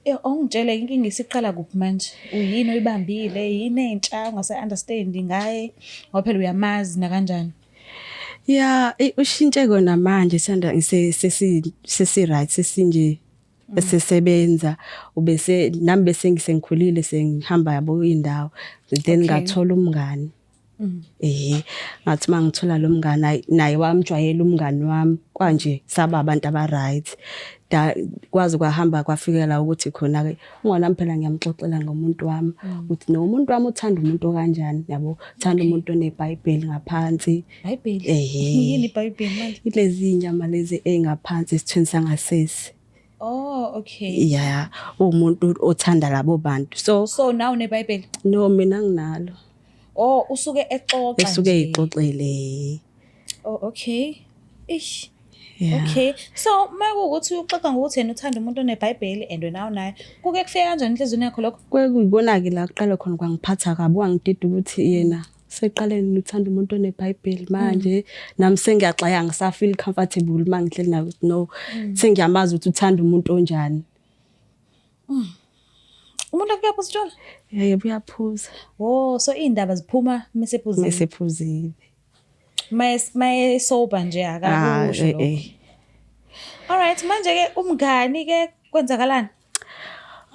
Awungitshele inkinga isiqala kuphi manje? Uyini oyibambile? Yini entsha ongase-understand ngaye? Ngoba phela uyamazi nakanjani. Ya, ushintshe kona manje sanda sesi sesi right sesinje esesebenza ubese nami bese ngisengikhulile sengihamba yabo indawo then ngathola umngani. Eh ngathi mangithola lo mngani ayi naye wamjwayela umngani wami kwanje saba abantu aba right. Da kwaze kwahamba kwafika la ukuthi khona ke umngani wami phela ngiyamxoxela ngomuntu wami ukuthi no umuntu wami uthanda umuntu okanjani yabo uthanda umuntu oneBhayibheli ngaphansi. Bhayibheli. Ehhe. Yini iBhayibheli manje? Ilezi nyama lezi ezingaphansi esithweni sangasese. Oh, okay. Yeah, uwumuntu othanda labo bantu. So So nawe uneBhayibheli? No mina nginalo. Oh, usuke exoxa Esuke nje. eyixoxele. Oh, okay. Ish. Yeah. Okay. So makuwukuthi uxoxa ngokuthi yena uthanda umuntu oneBhayibheli and wena awunayo, kuke kufike kanjani enhliziyweni yakho lokho? Kwekuyikona-ke la kuqala khona kwangiphatha kabi wangidida ukuthi yena seqale ngithanda umuntu oneBhayibheli manje nami sengiyaxaya angisafeel comfortable uma ngihleli naye ukuthi no sengiyamazi ukuthi uthanda umuntu onjani. Umuntu akuyaphuza utshwala? Yebo uyaphuza. Oh, so iy'ndaba ziphuma mesephuzile. Mesephuzile. Maye sober nje Ah, akakusho eh, lokho. eh. Alright, manje ke umngani ke kwenzakalani?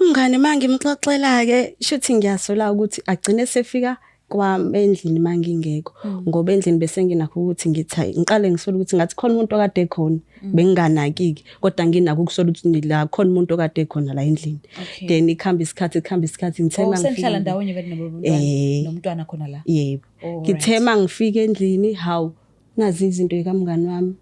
Umngani mangimxoxela ke shuthi ngiyasola ukuthi agcine sefika kwami endlini mangingekho ngoba endlini bese nginakho ukuthi ngithi hayi ngiqale ngisola ukuthi ngathi khona umuntu okade ekhona benginganakiki kodwa nginakho ukusola ukuthi la khona umuntu okade ekhona la endlini. Then ikhamba isikhathi ikhamba isikhathi ngithe Oh, mangifika senihlala endlini- ndawonye vele nomntwana Eh. nomntwana khona la. Yebo. Oh, Ngithe right. mangifika endlini hawu nazi izinto zikamngani wami.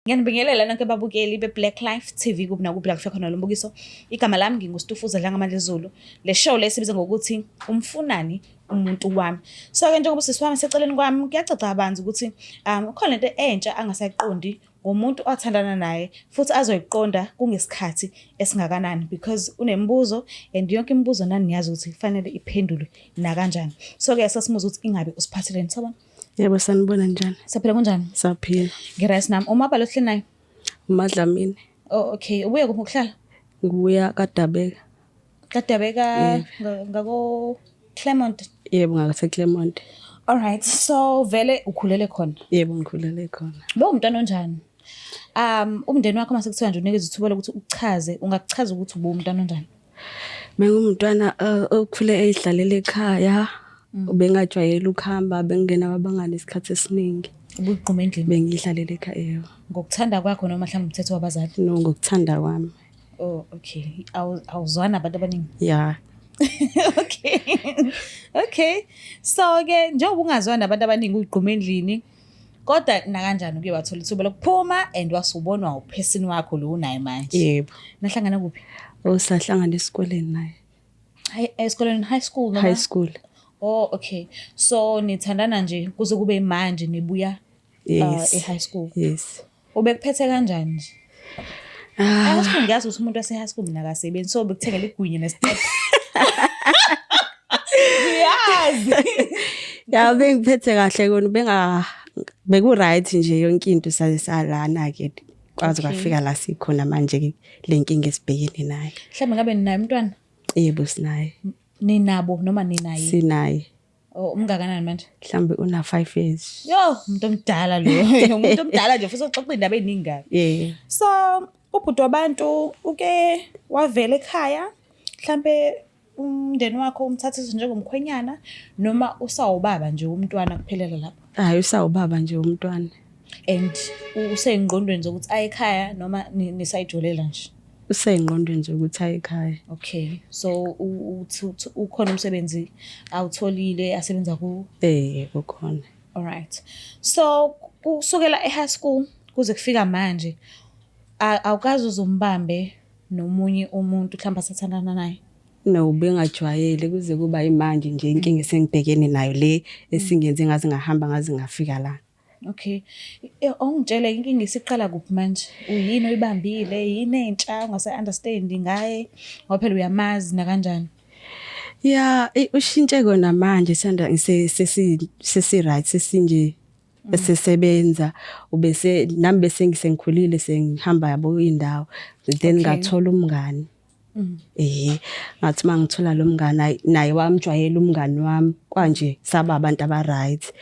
Ngiyanibingelela nonke babukeli be-Black Life TV kuphi nakuphi la kufika khona lo mbukiso. Igama lami nginguStufuza Dlangamandla Zulu. Le show le sibiza ngokuthi umfunani umuntu wami. So ke njengoba usisi wami seceleni kwami kuyacaca kabanzi ukuthi khona lento entsha angasayiqondi ngomuntu athandana naye futhi azoyiqonda kungesikhathi esingakanani because unemibuzo and yonke imibuzo nani niyazi ukuthi kufanele iphendulwe nakanjani. So ke sasimuza ukuthi ingabe usiphatheleni sabona. Yebo sanibona njani? Saphila kunjani? Saphila. Ngiright nami. Umaba lo hleli naye? UMadlamini. Oh okay. Ubuye kuphi ukuhlala? Ngibuya kaDabeka. KaDabeka ngako Claremont. Yebo ngase Claremont. All right. So vele ukhulele khona. Yebo ngikhulele khona. Bewumntwana onjani? Umndeni wakho mase kuthiwa nje unikeza ithuba lokuthi uchaze, ungakuchaza ukuthi ubuwumntwana onjani? Bengumntwana okhule eyidlalela ekhaya. Bengajwayele ukuhamba, bengingena abangani isikhathi esiningi. Ubugquma endlini. Bengidlalela ekhaya yebo. Ngokuthanda kwakho noma mhlawumbe umthetho wabazali? No ngokuthanda kwami. Oh okay. Awuzwana abantu abaningi. Yeah. Okay. Okay. So ke njengoba ungazwani nabantu abaningi uyigquma endlini kodwa nakanjani uke wathola ithuba lokuphuma and wasubonwa uphesini wakho lo unaye manje. Yebo. Nahlangana kuphi? Osahlangana esikoleni naye. High esikoleni high school noma? High school. Oh okay. So nithandana nje kuze kube manje nibuya Yes. e-high school. Yes. Ubekuphethe kanjani nje? Ah, High school ngiyazi ukuthi umuntu wase high school mina akasebenzi so bekuthengela igwinye nesitep. Ngiyazi. Ya bengiphethe kahle kona benga beku right nje yonke into saze salana ke kwaze kwafika la sikhona manje ke le nkinga esibhekene nayo. Mhlawumbe ngabe ninaye umntwana? Yebo sinaye. Ninabo noma ninaye? Sinaye. Oh, umngakanani manje? Mhlawumbe una 5 years. Yo, umuntu omdala lo. Umuntu omdala nje futhi uxoxa indaba eziningi kabi. Yeah. So, ubhuti wabantu uke wavela ekhaya mhlambe umndeni wakho umthathise njengomkhwenyana noma usawubaba nje umntwana kuphelela lapho. Hayi usawubaba nje umntwana. And useyingqondweni zokuthi aye ekhaya noma nisayijolela nje. Useyingqondweni zokuthi aye ekhaya. Okay. So ukhona umsebenzi awutholile asebenza ku? Eh ukhona. All right. So kusukela e-high school kuze kufika manje awukaze uzumbambe nomunye umuntu mhlawumbe asathandana naye? No bengajwayele kuze kuba imanje nje inkinga esengibhekene nayo le esingenze ngaze ngahamba ngaze ngafika la. Okay. Awungitshele inkinga isiqala kuphi manje? Uyini oyibambile? Yini entsha ongase-understand ngaye? Ngoba phela uyamazi nakanjani. Ya, ushintshe kona manje sanda sesi sesi right sesinje. Esesebenza ubese nami bese ngisengikhulile sengihamba yabo indawo, then ngathola umngani. Eh, ngathi mangithola lo mngani, ayi, naye wamjwayela umngani wami, kwanje saba abantu aba right.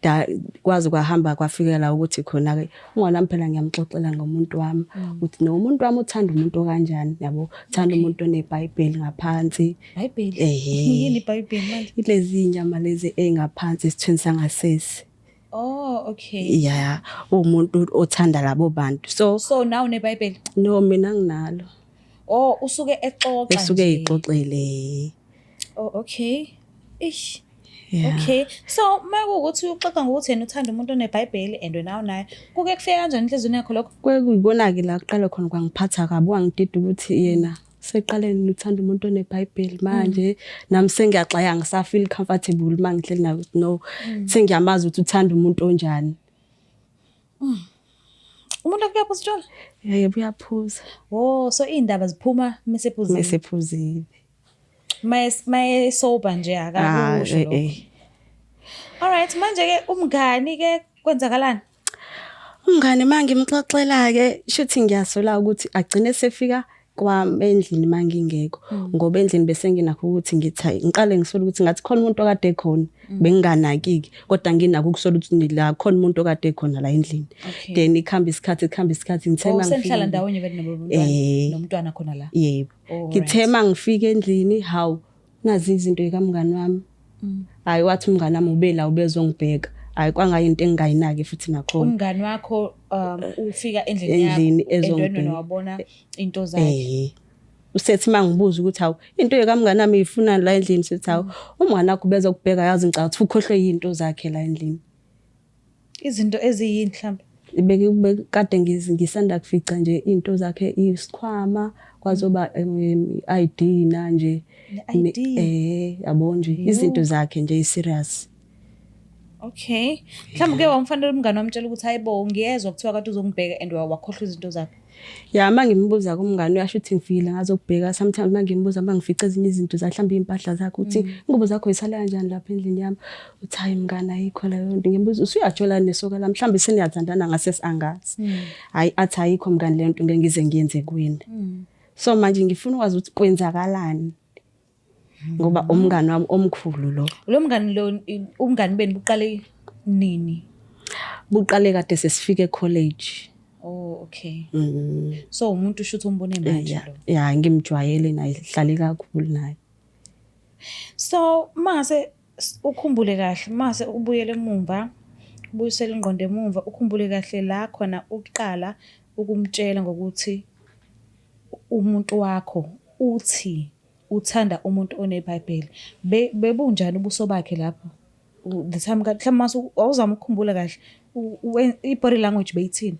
Da kwaze kwahamba kwafika la ukuthi khona ke umngani wami phela ngiyamxoxela ngomuntu wami ukuthi no umuntu wami uthanda umuntu okanjani, yabo, uthanda umuntu oneBhayibheli ngaphansi. Bhayibheli. Ehhe. Yini iBhayibheli manje? Ilezi nyama lezi engaphansi esithweni sangasese. Oh, okay. Yeah, umuntu othanda labo bantu. So So now uneBhayibheli? No, mina nginalo. Oh, usuke exoxa Esuke nje. eyixoxele. Oh, okay. Ish. Yeah. Okay. So makuwukuthi uxoxa ngokuthi yena uthanda umuntu oneBhayibheli and wena awunayo, kuke kufike kanjani enhliziyweni yakho lokho? Kwekuyibona-ke la kuqala khona kwangiphatha kabi, wangidida ukuthi yena seqaleni uthanda umuntu oneBhayibheli manje, nami sengiyaxaya, angisa-feel comfortable uma ngihleli naye ukuthi no, sengiyamazi ukuthi uthanda umuntu onjani. Umuntu akuyaphuza utshwala? Yebo, uyaphuza. Oh, so iy'ndaba ziphuma mesephuzile. Mesephuzile. Maye sober nje akakusho Ah, lokho. eh. Alright, manje ke umngani ke kwenzakalani? Umngane mangimxoxela ke, shuthi ngiyasola ukuthi agcine sefika kwami endlini mangingekho, ngoba endlini bese nginakho ukuthi ngithi hayi, ngiqale ngisola ukuthi ngathi khona umuntu okade ekhona, benginganakiki, kodwa nginakho ukusola ukuthi la khona umuntu okade ekhona la endlini. Then ikhamba isikhathi, ikhamba isikhathi, ngithe Oh, mangifika senihlala endlini- ndawonye vele nomntwana, Eh. nomntwana khona la. Yebo. Oh, Ngithe mangifika endlini, hawu, nazi izinto zikamngani wami. Hayi, wathi umngani wami ube la ubezongibheka. Hayi, kwangayinto engingayinaki futhi nakhona. Umngani wakho ufika endlini yakho, Endlini and then wena ezongibheka. wabona into zakhe. Eh. Usethi mangibuza ukuthi hawu, into yekamngani wami ifuna la endlini, sithi hawu, umngani wakho ubezokubheka, yazi ngicabanga ukuthi ukhohlwe yinto zakhe la endlini. Izinto eziyini mhlawumbe? Beke kade ngisanda kufica nje into zakhe, isikhwama, kwazoba ID na nje. Ne-ID? Eh, yabo nje izinto zakhe nje serious. Okay. Mhlawumbe uke wamfanele umngani wamtshela ukuthi hayibo, ngiyezwa kuthiwa kade uzongibheka and wakhohlwa izinto zakhe. Ya, mangimbuza kumngani uyasho ukuthi ngifikile ngazokubheka, sometimes mangimbuza mangifica ezinye izinto zakhe, mhlawumbe impahla zakhe, uthi ingubo zakho zisale kanjani lapha endlini yami, uthi hayi mngani ayikho leyo nto. Ngimbuza usuyajola nesoka lami, mhlawumbe seniyathandana ngase angazi. Hayi, athi ayikho mngani leyo nto, ngeke ngize ngiyenze kuwena. So manje ngifuna ukwazi ukuthi kwenzakalani, ngoba umngani wami omkhulu lo. Lo mngani lo, umngani benu buqale nini? Buqale kade sesifike college. Oh, okay. So umuntu usho umbone manje lo. Ya, ngimjwayele naye, sihlale kakhulu naye. So mase ukhumbule kahle, mase ubuyele emumva, ubuyisele ingqondo emumva, ukhumbule kahle la khona uqala ukumtshela ngokuthi umuntu wakho uthi uthanda umuntu oneBhayibheli. Bebunjani ubuso bakhe lapho? The time mhlawumbe mase awuzama ukukhumbula kahle, i-body language beyithini?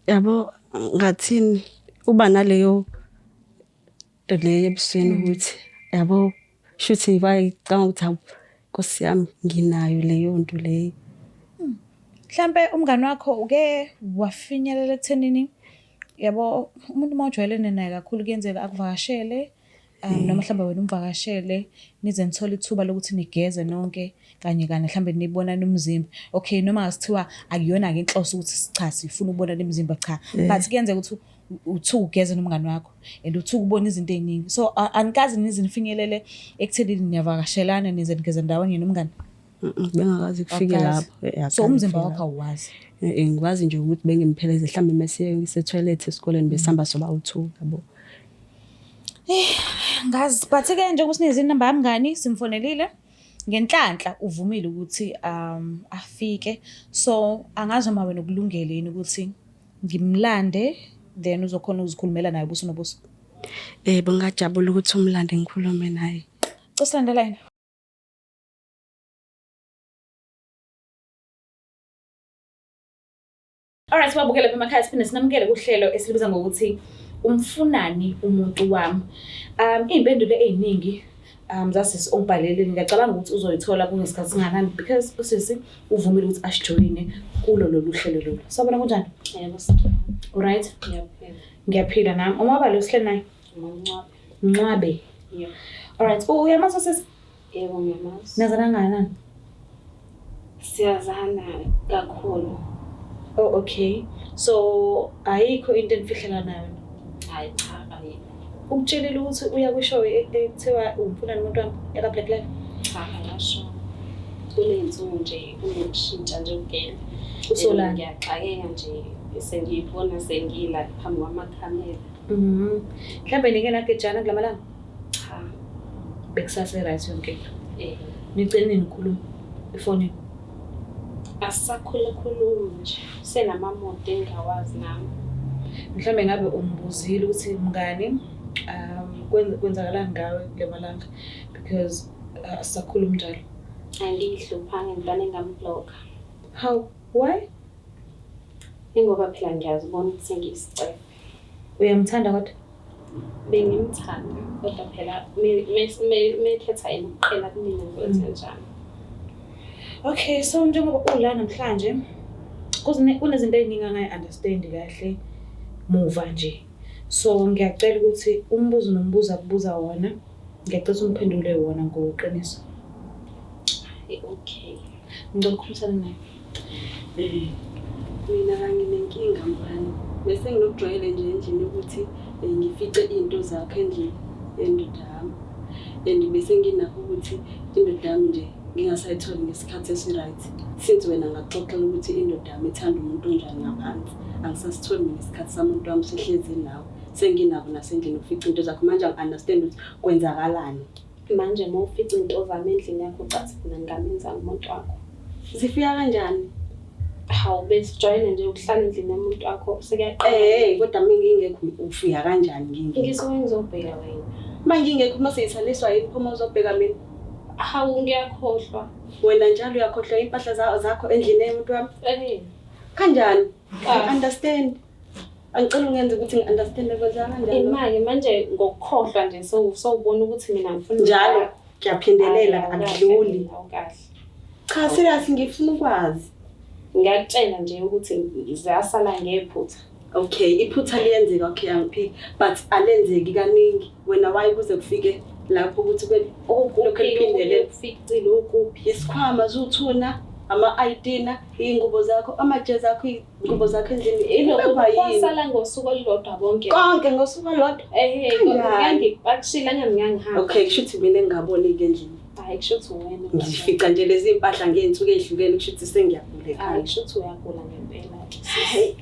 Yabo, ngathini, uba naleyo nto leyo ebusweni ukuthi yabo shuthi bayicanga ukuthi hawu Nkosi yami nginayo leyo nto leyo. Mhlambe umngani wakho uke wafinyelela ekuthenini, yabo, umuntu uma ujwayelene naye kakhulu kuyenzeka akuvakashele, noma mhlawumbe wena umvakashele, nize nithole ithuba lokuthi nigeze nonke kanye kanye, mhlawumbe nibonane umzimba. Okay, noma ngasithiwa akuyona-ke inhloso ukuthi cha sifuna ukubonana imizimba, cha, but kuyenzeka ukuthi uthuke ugeze nomngani wakho and uthuke ubona izinto ey'ningi. So anikaze nize nifinyelele ekuthenini niyavakashelana nize nigeze ndawonye nomngani? Bengakazi kufike Awukazi. lapho. Eh, So akaze umzimba kufike wakho lapho. awuwazi? Eh, ngikwazi nje ukuthi bengimpheleeze mhlawumbe mesiye se-toilet esikoleni besihamba soba u-2, yabo. Ngazi, but-ke njengoba usinikeze inamba yamngani, simfonelile. Ngenhlanhla uvumile ukuthi afike. So angazi noma wena ukulungele yini ukuthi ngimlande, then uzokhona ukuzikhulumela naye ubuso nobuso. Eh, bengingajabula ukuthi umlande ngikhulume naye. Cosilandela yena. Alright, babukele emakhaya, siphinde sinamukele kuhlelo esilibiza ngokuthi umfunani umuntu wami. Iy'mpendulo ey'ningi zasisi ongibhalelile, ngiyacabanga ukuthi uzoyithola kungesikhathi singakanani because usisi uvumile ukuthi asijoyine kulo lolu hlelo lolu. Sawubona, kunjani? Yebo, sawubona. Alright? Ngiyaphila. Ngiyaphila nami. Umabala usihleli naye? Ngumncwabe. koz-. Ncwabe. Yebo. Alright, uyamazi usisi? Yebo, ngiyamazi. Nazana kangakanani? Siyazana kakhulu. Oh okay. So ayikho into enifihlela nayo. Hayi cha, ayikho. Ukutshelile ukuthi uya kwi-show ekuthiwa umfunani umuntu wami yaka Black Life? Cha, akasho. Kuney'nsuku nje kunokushintsha nje ugela. Usolani? Ngiyaxakeka nje sengiyibona sengila phambi kwamakhamera. Mhm. Mhlambe nike nagejana kulamalanga? Cha. Bekusase right yonke into. Eh. Nigcine nini nikhuluma efonini? Asisakhula khuluma nje. Senamamoto engingawazi nami. Mhlambe ngabe umbuzile ukuthi mngani kwenzakalani ngawe kule malanga because asisakhulumi njalo. Angiyihluphanga ngibane ngam-blocka. How? Why? Ingoba phela ngiyazibona ukuthi sengiyisicefe. Uyamthanda kodwa? Bengimthanda kodwa phela mekhetha yena ukuqhela kumina ngikwenze njani. Okay, so njengoba ula namhlanje kunezinto ey'ningi angayi-understand kahle muva nje. So ngiyacela ukuthi umbuzo nombuzo akubuza wona, ngiyacela ukuthi ungiphendule wona ngoqiniso. Okay. Ngicela ukukhulumisana naye. Mina nginenkinga mfana. Bese nginokujwayele nje endlini ukuthi ngifice iy'nto zakho endlini yendoda yami. And bese nginakho ukuthi indoda yami nje ngingasayitholi ngesikhathi esi-right. Since wena ngakuxoxela ukuthi indoda yami ithanda umuntu onjani ngaphansi. Angisasitholi mina isikhathi samuntu wami sehlezi nawe. Senginako nasendlini ukufica into zakho. Manje angi-understand ukuthi kwenzakalani. Manje uma ufica into zami endlini yakho ucathi mina ngingamenza umuntu wakho. Zifika kanjani? Hawu, besijwayele nje ukuhlala endlini yomuntu wakho sekuyaqala. Kodwa mina ngingekho ufika kanjani ngingekho? Ngisuke ngizobheka wena. Uma ngingekho uma seyithaliswa yini phuma uzobheka mina? Hawu, ngiyakhohlwa. Wena njalo uyakhohlwa impahla zakho endlini yomuntu wami? Kanjani? I understand. Angicela ungenze ukuthi ngi-understand kwenzeka kanjani. Imali manje ngokukhohlwa nje sowubona ukuthi mina ngifuna njalo ngiyaphindelela akudluli. Awukahle. Cha serious ngifuna ukwazi. Ngiyakutshela nje ukuthi ziyasala ngephutha. Okay, iphutha liyenzeka, okay angiphiki, but alenzeki kaningi. Wena why kuze kufike lapho ukuthi lokho liphindelela? Ukuficile ukuphi? Isikhwama zuthuna, ama-ID na, iy'ngubo zakho, amajezi akho, iy'ngubo zakho endlini. Ilokho Kubekwa yini? kwasala ngosuku olulodwa bonke. Konke ngosuku olulodwa? Ehhe, Kanjani? ngangipakishile ngangihamba. Okay, kusho ukuthi mina engingaboni-ke endlini. Hayi, kusho ukuthi wena. Ngifica nje lezi mpahla ngey'nsuku ey'hlukene, kusho ukuthi sengiyagula ekhaya. Hayi, kusho ukuthi uyagula ngempela. Hayi,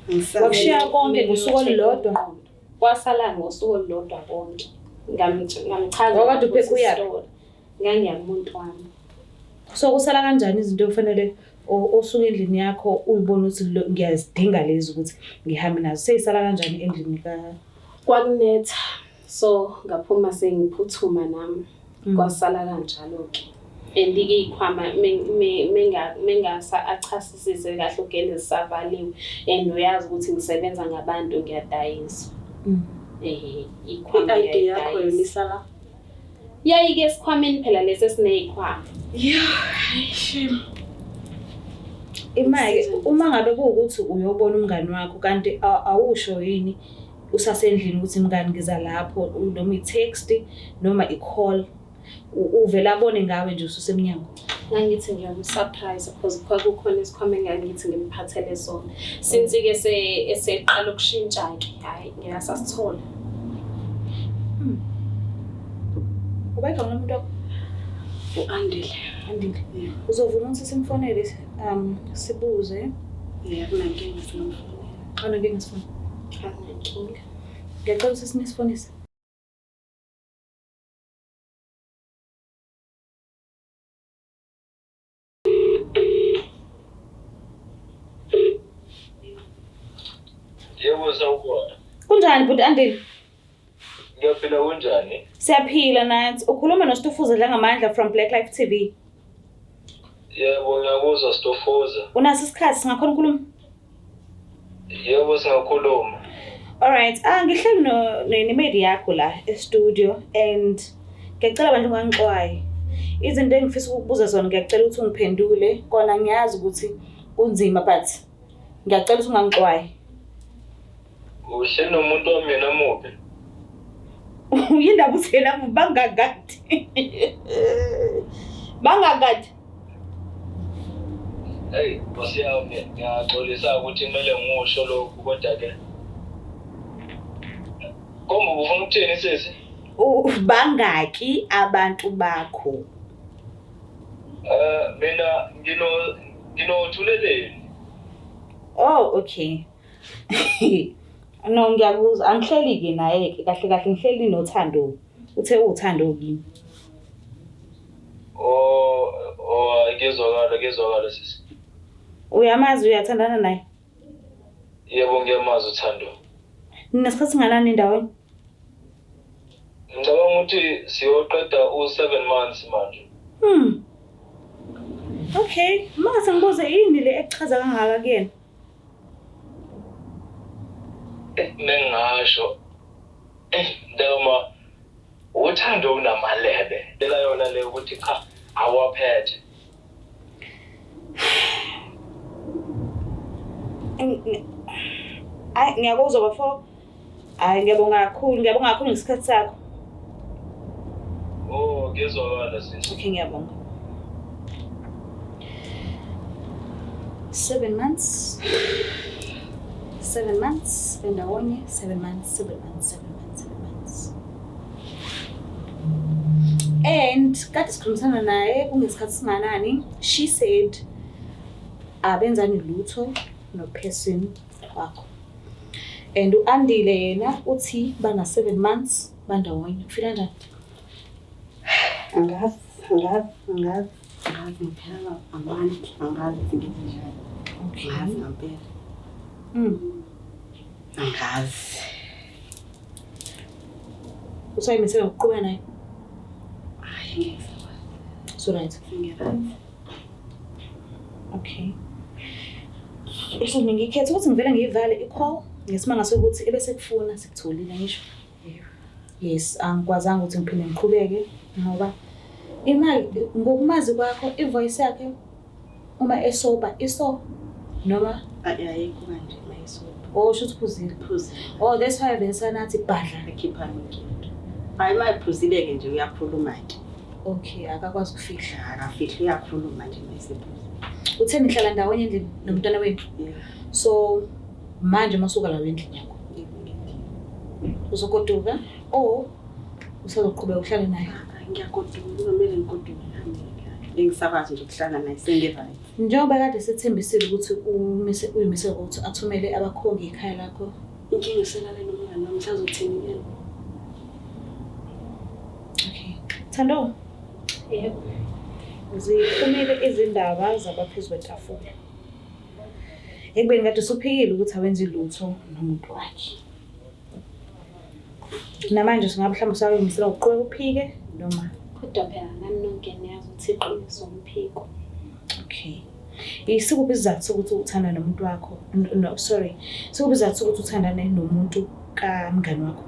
angisazi. Wakushiya konke ngosuku olulodwa? Kwasala ngosuku olulodwa konke. Ngamchaza. Wakade uphekhe uyaphi? Ngangiya kumuntu wami. So kusala kanjani izinto okufanele osuke endlini yakho uyibone ukuthi ngiyazidinga lezi ukuthi ngihambe nazo. Seyisala kanjani endlini ka? Kwakunetha. So ngaphuma sengiphuthuma nami. Kwasala kanjalo-ke. And-ke iy'khwama mengasa achasisise kahle ugele zisavaliwe. And uyazi ukuthi ngisebenza ngabantu ngiyadayisa. Iy'khwama I-ID yakho yona ngiyayidayisa. isala? Yayike esikhwameni phela lesi esiney'khwama. Yeah, shame. Imali uma ngabe kuwukuthi uyobona umngani wakho kanti awusho yini usasendlini ukuthi mngani ngiza lapho noma i-text noma i-call uvela abone ngawe nje ususemnyango. Ngangithi ngiyamsurprise because kwakukhona isikhwama engangithi ngimphathele sona. Since-ke eseqala ukushintsha-ke, hhayi ngiyasasithola. Uba igama lomuntu wakho? U-Andile. Andile. Uzovuma ukuthi simfonele sibuze? Yeah, akunankinga singamfonela. Akunankinga sifone. Akunankinga. Ngiyacela ukuthi sinisifonise. Yebo, sawubona. Kunjani bhuti Andile? Ngiyaphila, kunjani? Siyaphila nathi. Ukhuluma noStufuza Dlangamandla from Black Life TV. Yebo, ngiyakuzwa Stufuza. Unaso isikhathi singakhona ukukhuluma? Yebo, singakhuluma. All right. Ngihleli nemedi yakho la e-studio and ngiyacela abantu ungangixwayi. Izinto engifisa ukukubuza zona ngiyacela ukuthi ungiphendule. Kona ngiyazi ukuthi kunzima but ngiyacela ukuthi ungangixwayi. Uhleli nomuntu wami yena muphi? Yindaba uthi yena muphi bangakade. Bangakade. Hey, Nkosi yami, ngiyaxolisa ukuthi kumele ngikusho lokhu kodwa ke Kombe ubufuna ukuthini sisi? Bangaki abantu bakho? Eh mina ngino nginothuleleni. Oh okay. No ngiyakuzwa angihleli ke naye ke kahle kahle ngihleli noThando. Uthe uthando kimi. Oh oh ngiyezwakala ngiyezwakala sisi. Uyamazi uyathandana naye? Yebo ngiyamazi uThando. Ninesikhathi singanani ndawonye? Ngicabanga ukuthi siyoqeda u-7 months manje. Okay, mase ngibuze yini le ekuchaza kangaka kuyena? Mengingasho noma uthando unamalebe lela yona le ukuthi cha awaphethe. Hayi ngiyakuzwa bafo. Hayi ngiyabonga kakhulu, ngiyabonga kakhulu ngesikhathi sakho. Oh, ngiyezwakala sisi. Okay, ngiyabonga. 7 months. 7 months bendawonye, 7 months, 7 months, 7 months, 7 months. And kade sikhulumisana naye kungesikhathi singanani, she said abenzani lutho no person wakho. And u-Andile yena uthi bana 7 months bandawonye. Ufila kanjani? Angazi, angazi, angazi, angazi ngiphelelwa amandla, angazi ngenze njani. Angazi ngampela. Angazi. Usayimisele ngokuqhubeka naye? Hayi ngeke ngisakwazi. So right. Sengi-right. Okay. Isho ngikhetha ukuthi ngivele ngiyivale i-call ngesimanga sokuthi ebese kufuna sikutholile ngisho. Yes, angikwazanga ukuthi ngiphinde ngiqhubeke ngoba imali ngokumazi kwakho i-voice yakhe uma esoba iso noma Ayikho kanje mayisoba. Oh shuthi uphuzile. Phuzile. Oh that's why vele sanathi bhadla. Akhipha yonke into. Hayi mayiphuzile ke nje uyakhuluma ke. Okay, akakwazi ukufihla. Akafihli uyakhuluma nje mayisephuzile. Uthe nihlala ndawonye endlini nomntwana wenu. Yeah. So manje masuka la endlini yakho uzogoduka or usazoqhubeka uhlale naye? Ngiyagoduka kuzomele ngigoduke ngihambe ngekhaya. Bengisakwazi nje ukuhlala naye sengi-right. Njengoba kade sethembisile ukuthi umise uyimise ukuthi athumele abakhongi ekhaya lakho. Inkinga iselale nomngane wami usazothini yena? Okay. Thando, Yebo. ziphumile izindaba zabaphezu kwetafula. Ekubeni kade usuphikile ukuthi awenzi lutho nomuntu wakhe. Namanje singabe mhlawumbe usayimisela ukuqhubeka uphike noma Kodwa phela nani nonke niyazi ukuthi iqiniso umphiko. Okay. Isikuphi isizathu sokuthi uthanda nomuntu wakho? No, sorry. Sikuphi isizathu sokuthi uthandane nomuntu kamngani wakho?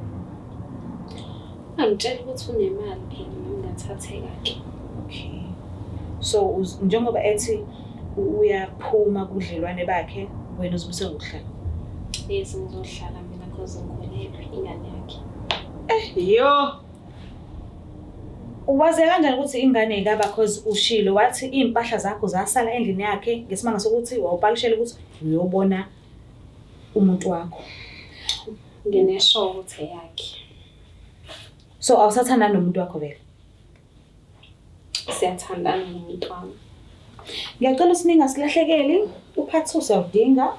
Angitshela ukuthi unemali phela nami ngathatheka ke. Okay. So njengoba ethi uyaphuma kubudlelwane bakhe, wena uzimisele ngokuhlala. Yes, ngizohlala mina cause ngikhulelwe ingane yakhe. Yo. Uwaze kanjani ukuthi ingane ikaba cause ushilo wathi iy'mpahla zakho zasala endlini yakhe ngesimanga sokuthi wawupakishela ukuthi uyobona umuntu wakho. Nginesho ukuthi eyakhe. So awusathandani nomuntu wakho vele? Siyathandana nomuntu wami. Ngiyacela ukuthi ningasilahlekeli, u-part 2 siyawudinga.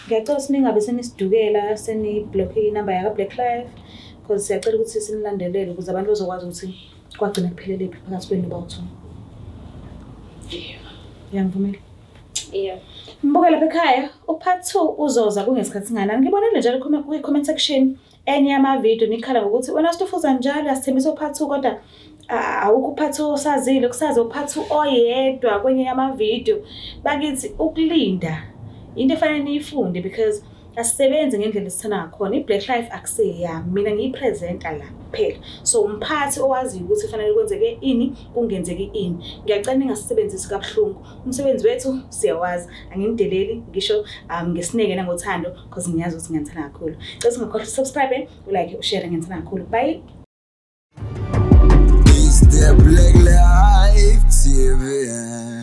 Ngiyacela ukuthi ningabe senisidukela seni-block inamba yaka-Black Life because siyacela ukuthi sinilandelele ukuze abantu bazokwazi ukuthi kwagcina kuphelele phi phakathi kwenu nobawu-two. Uyangivumela? Yeah. Mbuke lapha ekhaya, u-part 2 uzoza kungesikhathi singanani. Ngibonile njalo kwi-comment section enye yamavidiyo nikhala ngokuthi wena Stufuza njalo uyasithembisa u-part 2 kodwa awukho u-part 2 osazile, kusaze u-part 2 oyedwa kwenye yamavidiyo. Bakithi ukulinda into efanele niyifunde because asisebenzi ngendlela esithanda ngakhona. I-Black Life akuseyami, mina ngiyi-presenter la kuphela. So umphathi owaziyo ukuthi kufanele kwenzeke ini, kungenzeki ini. Ngiyacela ningasisebenzisi kabuhlungu. Umsebenzi wethu siyawazi, anginideleli ngisho ngesineke nangothando because ngiyazi ukuthi ngiyanithanda kakhulu. Cela ungakhohlwa subscribe, ulike, ushare, ngiyanithanda kakhulu. Bye. It's the Black Life TV.